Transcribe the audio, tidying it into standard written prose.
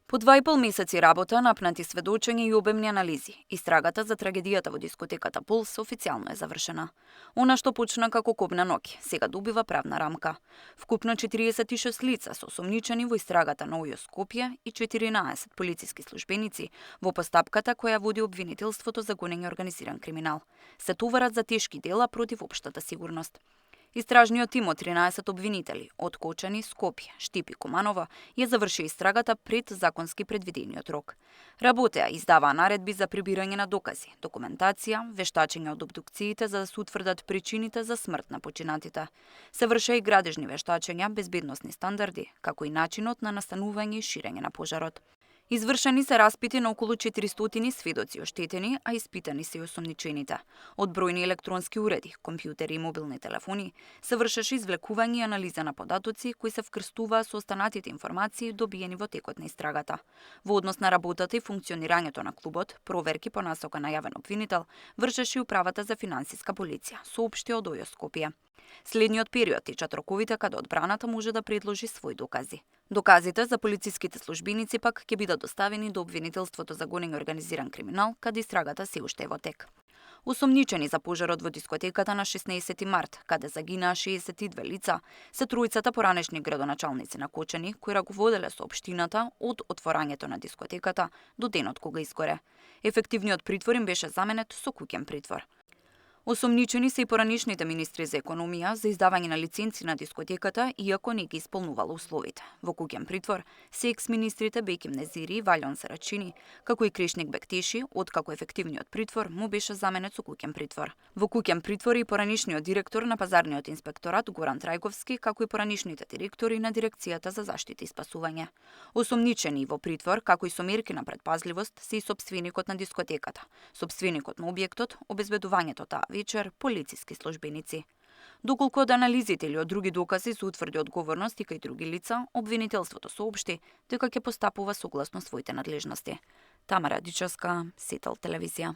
По 2,5 месеци работа, напнати сведочења и обемни анализи, истрагата за трагедијата во дискотеката Пулс официјално е завршена. Она што почна како кобна ноќ, сега добива правна рамка. Вкупно 46 лица се осомничени во истрагата на ОЈО Скопје и 14 полициски службеници во постапката која води обвинителството за гонење организиран криминал. Се товарат за тешки дела против општата сигурност. Истражниот тим од 13 обвинители од Кочани, Скопје, Штип и Куманово ја заврши истрагата пред законски предвидениот рок. Работеа и издаваа наредби за прибирање на докази, документација, вештачење од обдукциите за да се утврдат причините за смрт на починатите. Се вршеа и градежни вештачења, безбедносни стандарди, како и начинот на настанување и ширење на пожарот. Извршени се распити на околу 400 сведоци оштетени, а испитани се и осомничените. Од бројни електронски уреди, компјутери и мобилни телефони се вршеше извлекување и анализа на податоци кои се вкрстуваа со останатите информации добиени во текот на истрагата. Во однос на работата и функционирањето на клубот, проверки по насока на јавен обвинител вршеше и управата за финансиска полиција, соопшти од ОЈО Скопје. Следниот период течат роковите каде одбраната може да предложи своји докази. Доказите за полициските службеници пак ќе бидат доставени до обвинителството за гонење организиран криминал, каде истрагата се уште е во тек. Осомничени за пожарот во дискотеката на 16 март, каде загинаа 62 лица, се тројцата поранешни градоначалници на Кочани кои раководеле со општината од отворањето на дискотеката до денот кога изгоре. Ефективниот притвор им беше заменет со куќен притвор. Осомничени се и поранишните министри за економија за издавање на лиценци на дискотеката, иако не ги исполнувала условите. Во куќен притвор се екс-министрите Беким Незири и Валјон Сарачини, како и Крешник Бектеши, откако ефективниот притвор му беше заменет со куќен притвор. Во куќен притвор и поранишниот директор на пазарниот инспекторат Горан Трајковски, како и поранишните директори на дирекцијата за заштита и спасување. Осомничени во притвор, како и со мерки на предпазливост, се и сопственикот на дискотеката, сопственикот на објектот, обезбедувањето таа вечер, полициски службеници. Доколку од анализите или од други докази се утврди одговорност и кај други лица, обвинителството соопшти дека ќе постапува согласно своите надлежности. Тамара Дичевска, Сетел телевизија.